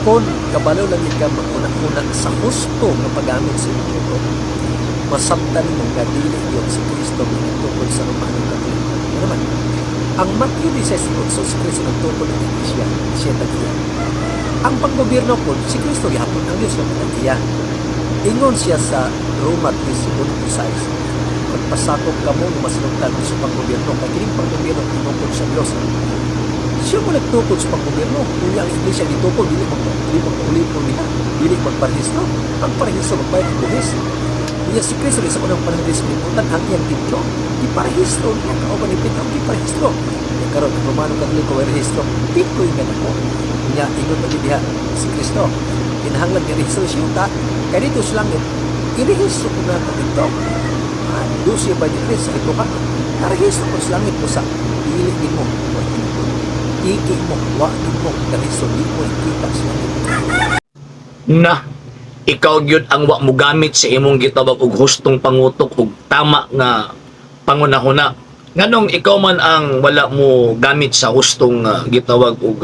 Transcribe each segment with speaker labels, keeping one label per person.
Speaker 1: Kon kabalo lang ka maghuna-huna sa husto nga paggamit sa imong utok, masabtan nimo nga dili gyud si Kristo ang nagtukod sa Romano Katoliko. Ano naman? Ang Matthew 16:8, si Kristo nagtukod ng iglesia, siya tag-iya. Ang panggobyerno po, si Kristo gihapon, ang Diyos ang tag-iya. Ingon siya sa Roma 13:1-6, magpasakop kamo nga masinugtan sa panggobyerno, kay kining panggobyerno tinukod sa Dios. Siya mo nagtukod sa panggobyerno. Kunya ang iglesia gitukod, dili magpaulipon diha, dili magparehistro. Ang parehistro, magbayad og buhis. Unya si Kristo sa unang panahon sa kalibutan, ang iyang templo, giparehistro niya kauban ni Pedro, giparehistro. Unya karon ang Romano Katoliko way rehistro, tikoy nga dako. Unya ingon pa diha si Kristo, kinahanglan nga rehistro sa yuta, kay dito sa langit, irehistro ko na ito dito. 12 by decree sa ito ka. Narehistro ko sa langit mo sa dili din mo, wa tinuod. Tiki mo, wa din mo, narehistro, di mo ikita sa langit.
Speaker 2: Na ikaw gyud ang wa mo gamit sa imong gitawag og hustong pangutok ug tama nga pangunahuna. Nganong ikaw man ang wala mo gamit sa hustong gitawag og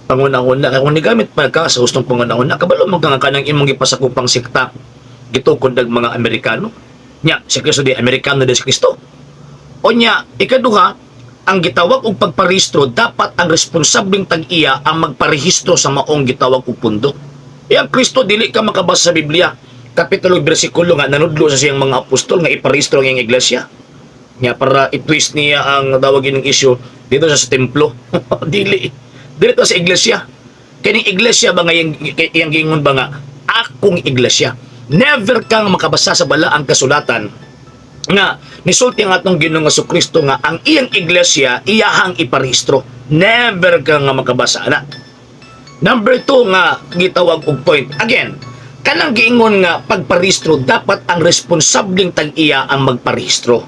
Speaker 2: pangunahuna? Kay kung nigamit pa ka sa hustong pangunahuna, kabalo man ka nga kanang imong gipasakupang sekta gitukod ng mga Amerikano. Nya si Kristo di Amerikano di si Kristo. Unya ikaduha, ang gitawag og pagparehistro, dapat ang responsableng tag-iya ang magparehistro sa maong gitawag og pundok. E ang Kristo, dili ka makabasa sa Biblia, kapitulo ug bersikulo nga nanudlo sa siyang mga apostol nga iparehistro ang iyang iglesia. Nga para i-twist niya ang tawag ng issue dito sa templo. Dili. Dili to sa iglesia. Kining iglesia ba nga iyang giingon ba nga akong iglesia? Never kang makabasa sa balaang kasulatan nga nisulti ang atong Ginoong Kristo nga ang iyang iglesia iyahang iparehistro. Never ka nga makabasa ana. Number 2 nga gitawag og point. Again, kanang giingon nga pagparehistro, dapat ang responsableng tag-iya ang magparehistro.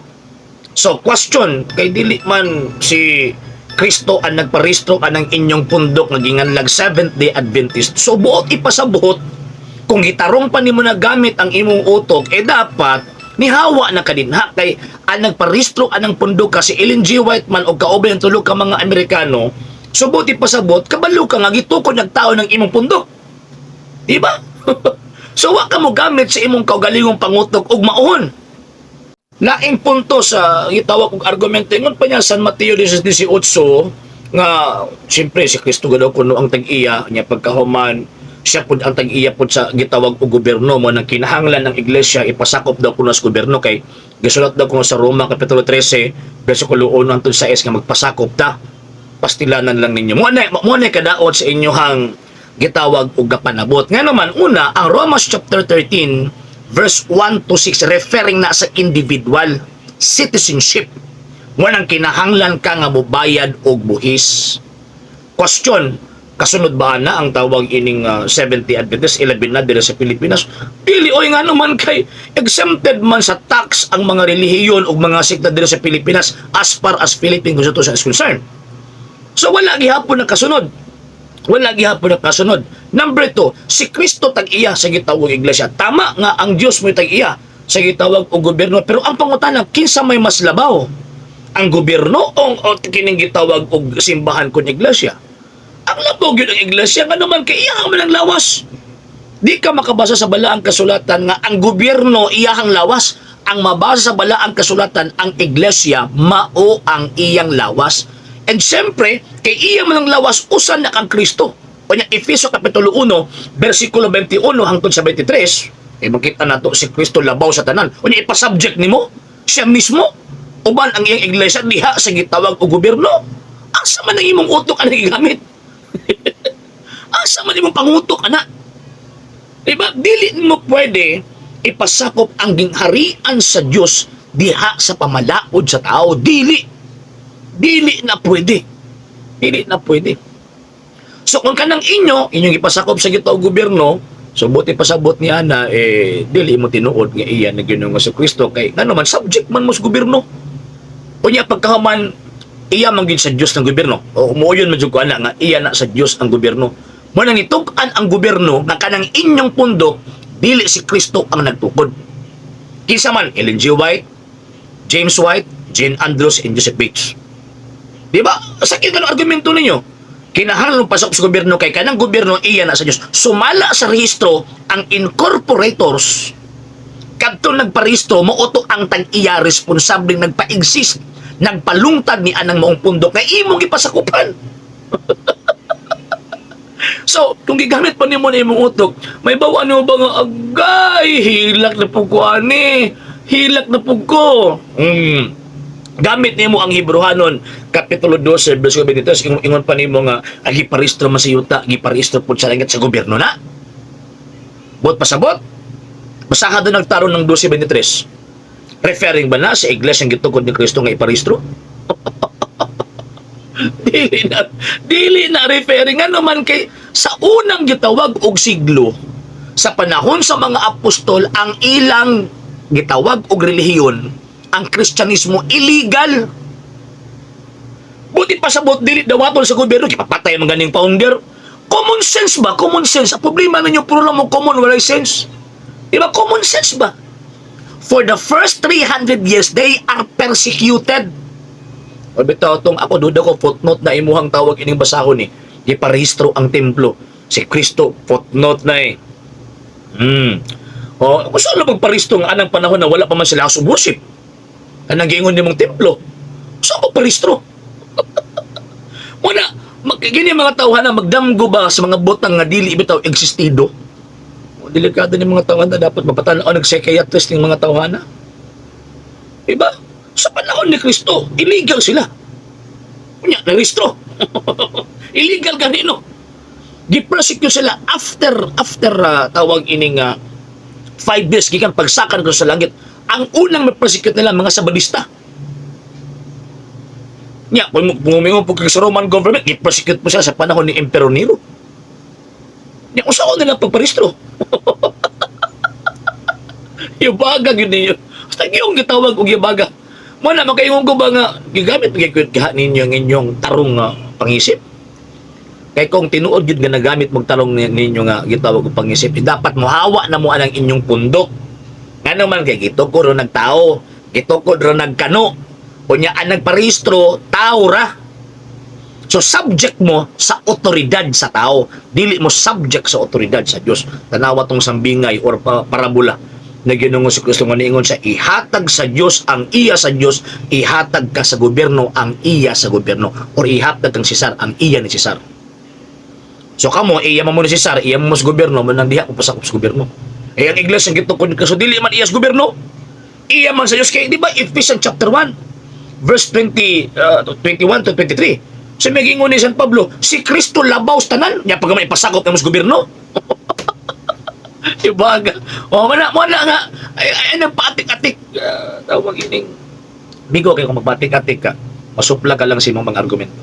Speaker 2: So question, kay dili man si Kristo ang nagparehistro anang inyong pundok nga ginganlag Seventh Day Adventist. So buot ipasabot, kung gitarong pa nimo na gamit ang imong utok, eh dapat nihawa na ka dinha kay ang nagparehistro anang pundok ka si Ellen G. White man o kauban ng tulo ka mga Amerikano. So buot ipasabot, kabalo ka nga gitukod nagtao ng imong pundok. Di ba? So wa ka mo gamit sa imong kaugalingong pangutok ug mauhon. Laing punto sa gitawag og argumento, ingon pa niya San Mateo 18 nga siyempre si Kristo gadaw kuno ang tag-iya niya, pagkahuman siya pud ang tag-iya pud sa gitawag og gobyerno mo nang kinahanglan ng iglesia ipasakop daw kuno sa gobyerno, kay gisulat daw kuno sa Roma kapitulo 13 bersikulo 1 hangtod 6 nga magpasakop ta. Pastilanan lang ninyo mo na kadaot sa inyohang gitawag og gapanabot. Nga naman, una, ang Romans chapter 13 verse 1 to 6, referring na sa individual citizenship mo nang kinahanglan ka nga mobayad og buhis. Question, kasunod ba na ang tawag ining 70 Adventist, ilabi na diri sa Pilipinas? Dili oy, nga naman kay exempted man sa tax ang mga relihiyon ug mga sekta diri sa Pilipinas as far as Philippine Constitution is concerned. So wala gihapon na kasunod. Wala gihapon na kasunod. Number 2, si Kristo tag-iya sa gitawag iglesia. Tama nga ang Dios mo tag-iya sa gitawag og gobyerno, pero ang pangutana, kinsa may mas labaw? Ang gobyerno o kining gitawag og simbahan kon iglesia? Ang labaw gyud ang iglesia, nga naman kay iya man ang lawas. Di ka makabasa sa balaang kasulatan nga ang gobyerno iyahang lawas. Ang mabasa sa balaang kasulatan, ang iglesia mao ang iyang lawas. And siyempre, kay iya man ang lawas, usa na kang Kristo. Kanya Efeso Kapitulo 1, versikulo 21 hangtod sa 23, eh makita nato si Kristo labaw sa tanan. Unya ipasubject nimo siya mismo uban ang iyang iglesia diha sa gitawag og gobyerno. Asa man ang imong utok ang gigamit? Asa man imong pangutok ana? Diba? Dili mo pwede ipasakop ang gingharian sa Dios diha sa pamalaod sa tao. Dili. Dili na pwede. Dili na pwede. So kung kanang inyo, inyong ipasakop sa gitawag gobyerno, so buti pasabot ni ana eh dili mo tinuod nga iya na Ginoong Kristo, kay ngano man subject man mo sa gobyerno. Unya pagkahuman, iya man gyud sa Dios ng gobyerno. O umuyon man jud ko ana nga iya na sa Dios ang gobyerno. Mo nang itug-an ang gobyerno nga kanang inyong pundok dili si Kristo ang nagtukod. Kinsa man? Ellen G. White, James White, Jane Andrews, and Joseph Bates. Di ba? Sakit ka ng argumento ninyo. Kinahanglan pasok sa gobyerno kay kanang gobyerno iya na sa Dios. Sumala sa rehistro ang incorporators kadto nagparehistro, mao to ang tag-iya, responsableng nagpa-exist, nagpalungtad ni anang maong pundok nga imong gipasakupan. So, kung gigamit pa nimo na imong utok, may bawa ano ba nga, agay, hilak na pud ko ani. Hilak na pud ko. Gamit nimo ang Hebreohanon kapitulo 12 bersikulo 23, ingon, ingon pa nimo nga ang giparehistro man sa yuta, giparehistro pud sa langit, sa gobyerno na. Buot pasabot. Basaha doon nagtaron ng 12:23. Referring ba na sa iglesia ang gitukod ni Kristo nga iparehistro? Dili na, dili na referring. Ano man kay sa unang gitawag og siglo, sa panahon sa mga apostol, ang ilang gitawag og relihiyon, ang Kristyanismo, illegal. Buti pa sa bot, dili dawaton sa gobyerno, gipapatay man ganing founder. Common sense ba? Common sense. Ang problema ninyo, puro lang mo common, walay sense. Di ba common sense ba? For the first 300 years, they are persecuted. O bitaw tong ako, duda ko footnote na imuhang tawag ining basahon ni. Giparehistro ang templo. Si Kristo, footnote na eh. O, kung saan na magparehistro nga anang panahon na wala pa man sila house of worship? Anang giingon nimong templo. Saan magparehistro? Muna, gini mga tawhana, magdamgo ba sa mga butang nga dili bitaw existido? O, delikado ni mga tawhana, dapat mapatanaw nag-psychiatrist ng mga tawhana. Diba? Sa panahon ni Kristo, illegal sila. Unya, narehistro. Illegal ganino. Gi-persecute sila after after tawag ining 5 years gikan pagsakan ko sa langit. Ang unang ma-persecute nila, mga Sabadista. Nya, kung mumingon po kay sa Roman government, gi-persecute po siya sa panahon ni Emperor Nero. Nya, usa ko nila pagparehistro. Yubaga gyud ninyo. Basta yung gitawag og yubaga. Mo na makaingon ko ba nga gigamit gyud gaha ninyo ang inyong tarong nga pangisip? Kay kung tinuod gyud nga nagamit mong tarong ninyo nga gitawag og pangisip, eh, dapat mohawa na mo anang inyong pundok. Ngano man kay gitukod ra nagtao, gitukod ra nagkano. Unya ang nagparehistro, tao ra. So subject mo sa otoridad sa tao, dili mo subject sa otoridad sa Dios. Tanawa tong sambingay or parabola na Ginoong si Kristo nga niingon sa ihatag sa Dios ang iya sa Dios, ihatag ka sa gobyerno ang iya sa gobyerno, or ihatag kang Cesar ang iya ni Cesar. So kamo, iya man mo ni Cesar, iya mo sa gobyerno, man nang diha mo pasakop sa gobyerno. Eh ang iglesia ang gitukod ni Kristo dili man iya sa gobyerno. Iya man sa Dios kay di ba Ephesians chapter 1 verse 20 21 to 23. So may giingon ni San Pablo, si Kristo labaw sa tanan, nya pag may ipasakop namo sa gobyerno. Ibaga. O mana mo na nga ay ay nagpaatik-atik, tawag ining bigo kay kung magpatik-atik ka, masupla ka lang sa imong mga argumento.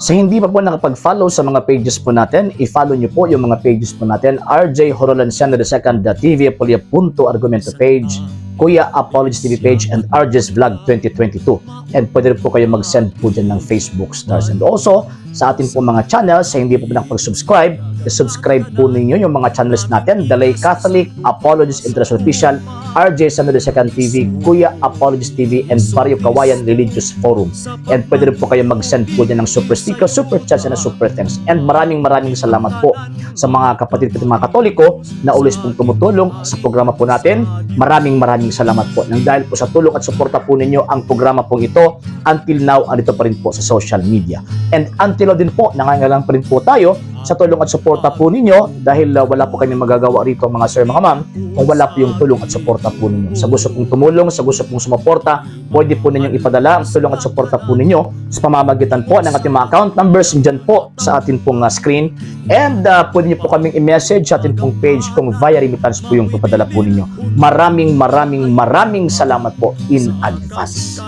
Speaker 3: Sa hindi pa po nakapag-follow sa mga pages po natin, i-follow nyo po yung mga pages po natin. RJ Horolan II, TV Apolia Punto Argumento page, Kuya Apologies TV page, and RJ's Vlog 2022. And pwede rin po kayo mag-send po dyan ng Facebook stars. And also, sa atin po mga channels, sa hindi po po nakapag-subscribe, i-subscribe po ninyo yung mga channels natin. The Lay Catholic, Apologies International Official, RJ Samuel II TV, Kuya Apologies TV, and Barrio Kawayan Religious Forum. And pwede rin po kayo mag-send po dyan ng super sticker, super chats, and super thanks. And maraming maraming salamat po sa mga kapatid ko, mga Katoliko na always pong tumutulong sa programa po natin. Maraming maraming salamat po. Nang dahil po sa tulong at suporta po ninyo, ang programa pong ito until now andito pa rin po sa social media. And until now din po, nangangailangan pa rin po tayo sa tulong at suporta po ninyo dahil wala po kami magagawa rito, mga sir, mga ma'am, kung wala po yung tulong at suporta po ninyo. Sa gusto pong tumulong, sa gusto pong sumuporta, pwede po ninyong ipadala ang tulong at suporta po ninyo sa pamamagitan po ng ating mga account numbers dyan po sa atin pong screen. And pwede niyo po kaming i-message sa atin pong page kung via remittance po yung papadala po ninyo. Maraming maraming maraming salamat po in advance.